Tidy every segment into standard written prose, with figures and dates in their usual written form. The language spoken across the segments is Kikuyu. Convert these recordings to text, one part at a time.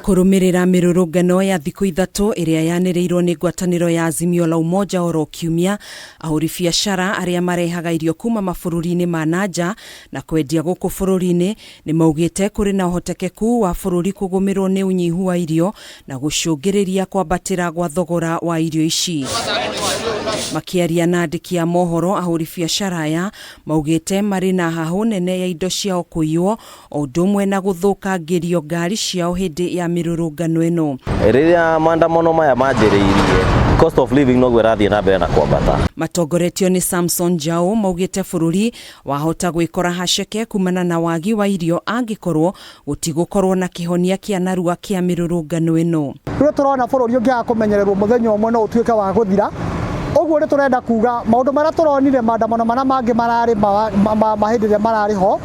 Kũrũmĩrĩra mĩrũrũngano ya thikũ 3 ĩrĩa yanĩrĩirwo nĩ ngwatanĩro ya Azimio la Umoja oro kiumia, ahũri biacara arĩa marehaga irio kuma mabũrũri-inĩ ma nanja na kwendia gũkũ bũrũri-inĩ nĩ maugĩte kũrĩ na ũhotekeku wa bũrũri kũgũmĩrwo nĩ ũnyihu wa irio na gũcũngĩrĩria kwambatĩra gwa thogora wa irio ici. Makĩaria na andĩki a mohoro, ahũri biacara aya maugĩte marĩ na hahũ nene ya indo ciao kũiywo o ũndũ ũmwe na gũthũkangĩrio ngari ciao hĩndĩ ya mĩrũrũngano ĩno. Rĩrĩa maandamano maya manjĩrĩirie, cost of living noguo ĩrathiĩ na mbere na kwambata. Matongoretio nĩ Samson Njau, maugĩte bũrũri wahota gwĩkora haceke kumana na wagi wa irio angĩkorwo gũtigũkorwo na kĩhonia kĩa narua kĩa mĩrũrũngano ĩno. Rĩu tũrona bũrũri ũngĩaga kũmenyererwo, mũthenya ũmwe no ũtuĩke wa gũthira. Ũguo nĩ tũrenda kuga maũndũ marĩa tũronire maandamano marĩa mangĩ mararĩ ma hĩndĩ ĩrĩa mararĩ ho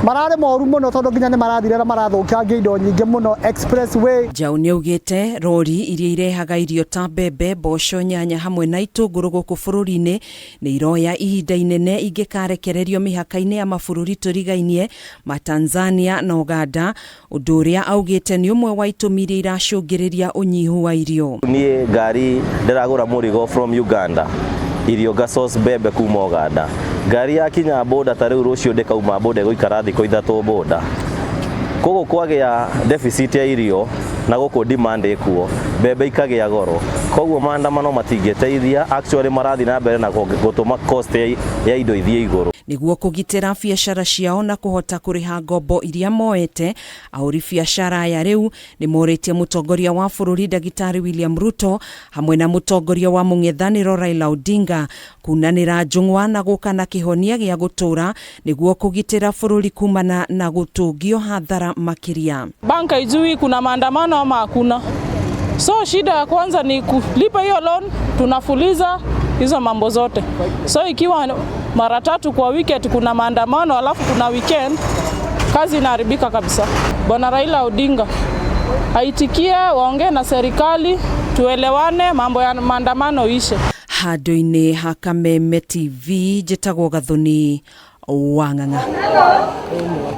mararĩ moru mũno, tondũ nginya nĩ marathire na marathũkangia indo nyingĩ mũno expressway. Njau nĩ augĩte rori iria irehaga irio ta mbembe, mboco, nyanya hamwe na itũngũrũ gũkũ bũrũri-inĩ nĩ iroya ihinda inene ingĩkarekererio mĩhaka-inĩ ya mabũrũri tũrigainie ma Tanzania na Uganda, ũndũ ũrĩa augĩte nĩ ũmwe wa itũmi iria iracũngĩrĩria ũnyihu wa irio. Niĩ ngari ndĩragũra mũrigo from Uganda, irio ngasource mbembe kuma Uganda, ngari yakinya boda ta rĩu rũciũ ndĩkauma boda, ĩgũikara thikũ 3 boda. Koguo kwagĩa deficit ya irio na gũkũ demand ĩkuo, mbembe ikagĩa goro. Koguo maandamano matingĩteithia, actually marathiĩ na mbere na gũtũma cost ya indo ithiĩ igũrũ. Nĩguo kũgitĩra biacara ciao na kũhota kũrĩha ngombo iria moete, ahũri biacara aya rĩu nĩ morĩtie mũtongoria wa bũrũri Ndagĩtarĩ William Ruto hamwe na mũtongoria wa mũng'ethanĩro Raila Odinga kunanĩra njũng'wa na gũka na kĩhonia gĩa gũtũũra nĩguo kũgitĩra bũrũri kumana na gũtũngio hathara makĩria. Bank haijui kuna maandamano ama hakuna. So shida ya kwanza ni kulipa hiyo loan, tunafuliza hizo mambo zote. So ikiwa mara tatu kwa weekend kuna maandamano alafu kuna weekend, kazi inaharibika kabisa. Bwana Raila Odinga aitikie, waongee na serikali, tuelewane, mambo ya maandamano ishe. Handũ-inĩ ha Kameme TV, njĩtagwo Gathoni wa Ng'ang'a.